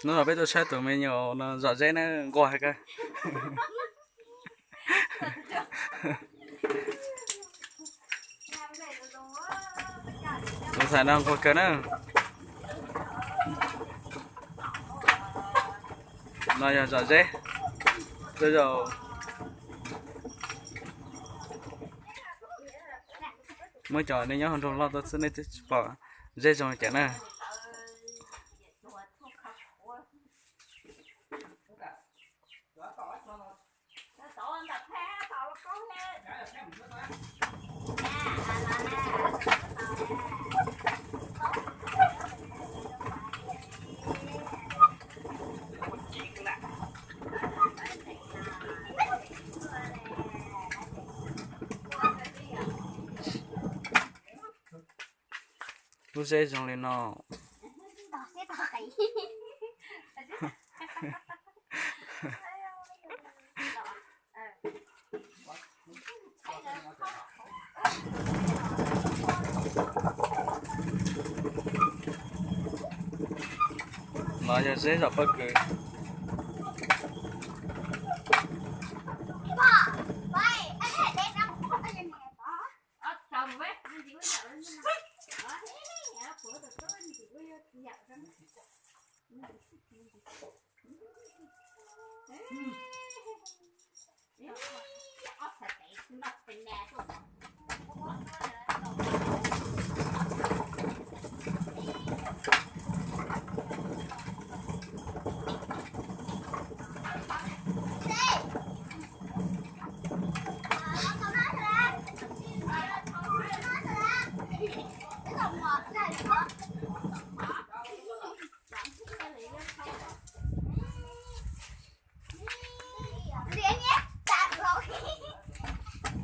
Hnub no peb tuaj saib tus me nyuam no zom zeb na, nquag heev kawg. Tus ntxhais no nquag kawg na. No yog zom zeb. Tej zaum muab cov nej nyob hauv nroog loj tuaj xwb nej twb tsis pom zeb zoo li cas na. Lub zeb zoo li no. No yog zeb zom pob kws.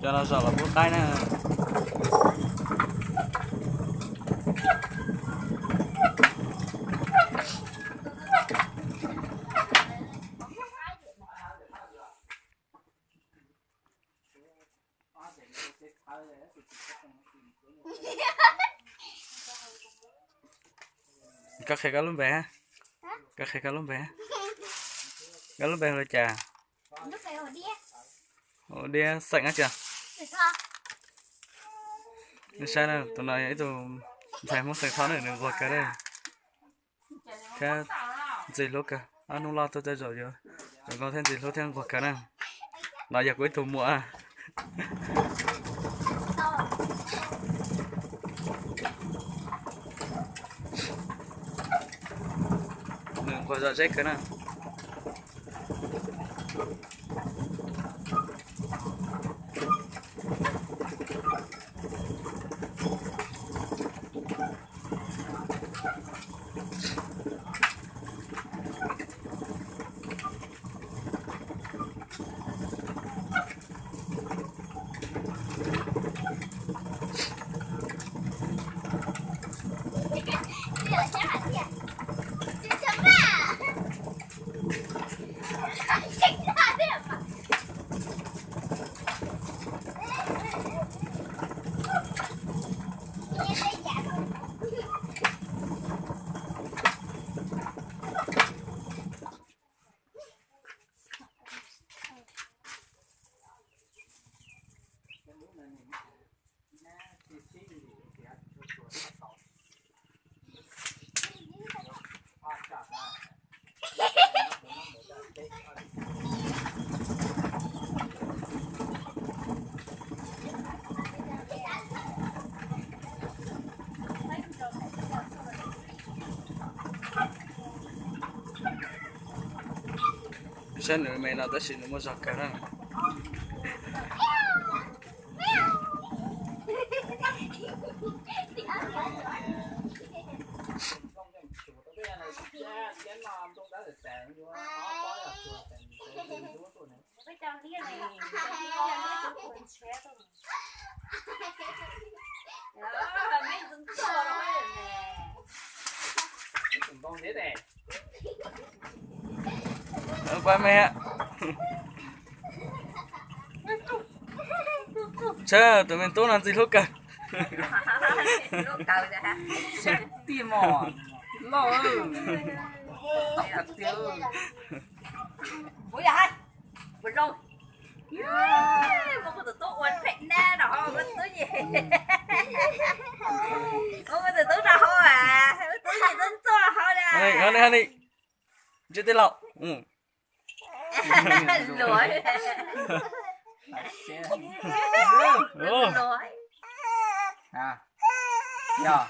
Cov no zom los pub qaib na. Koj qhia koj lub npe, koj qhia koj lub npe, koj lub npe hu li cas? Hu Diab, xeem dab tsi? Nej saib na, tus no yog ib tug ntxhais Hmoob xeem Thoj na, nws nquag kawg thiab ntxim hlub kawg. Ob hnub loj tuaj tej zaum yuav zoo nkauj thiab ntxim hlub thiab nquag kawg na. No yog kuv ib tug muam. Nws nquag zom zeb kawg na. Saib nws me no tab sis nws muaj zog kawg na. Pab me, saib tus me tub no ntxim hlub kawg. Loj. Ua zoo, muab kuv tus tub ua phem nab rau hauv, muab tub, muab kuv tus tub rau hauv, tub tub ntxuaj hauv na. Ntsia tej laus. Luav. Luav. Yog.